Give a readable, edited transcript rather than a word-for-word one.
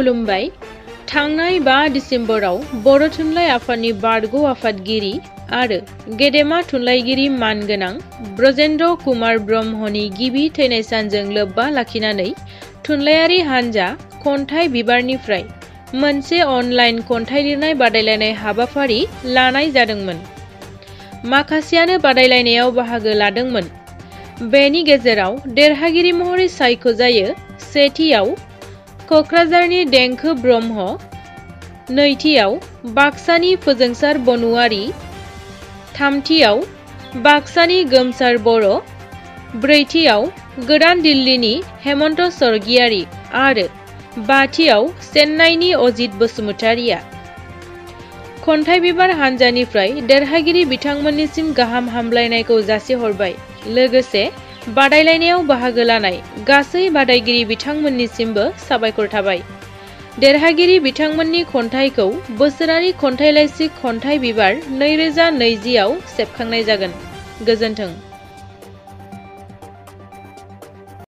खुलुमबाय। थांनाय 5 डिसेम्बराव बर' थुनलाइ आफादनि बारग' आफादगिरि आरो गेदेमा थुनलाइगिरि मानगोनां ब्रजेन्द्र कुमार ब्रह्मनि गिबि थैनाय सानजों लोब्बा लाखिनानै थुनलाइयारि हान्जा खन्थाइ बिबारनिफ्राय मोनसे अनलाइन खन्थाइ लिरनाय बादायलायनाय हाबाफारि लानाय जादोंमोन। माखासेयानो बादायलायनायाव बाहागो लादोंमोन। बेनि गेजेराव देरहागिरि महरै सायख'जायो सेथियाव क'क्राझारनि देंखो ब्रह्म, नैथियाव बाक्सानि फोजोंसार बनुवारी, थामथियाव बाक्सानि गोमसार बर', ब्रैथियाव गोदान दिल्लीनि हेमन्त स्वर्गियारी आरो बाथियाव चेन्नाइनि अजित बसुमतारिया। खन्थाइ बिबार हान्जानिफ्राय देरहागिरि बिथांमोननिसिम गाहाम हामलायनायखौ जासिहरबाय। लोगोसे बादायलायनायाव बाहागो लानाय गासै बादायगिरि बिथांमोननिसिमबो साबायखर थाबाय। देरहागिरि बिथांमोननि खन्थाइखौ बोसोरारि खन्थाइ लाइसि खन्थाइ बिबार 2020 आव सेबखांनाय जागोन। गोजोन्थों।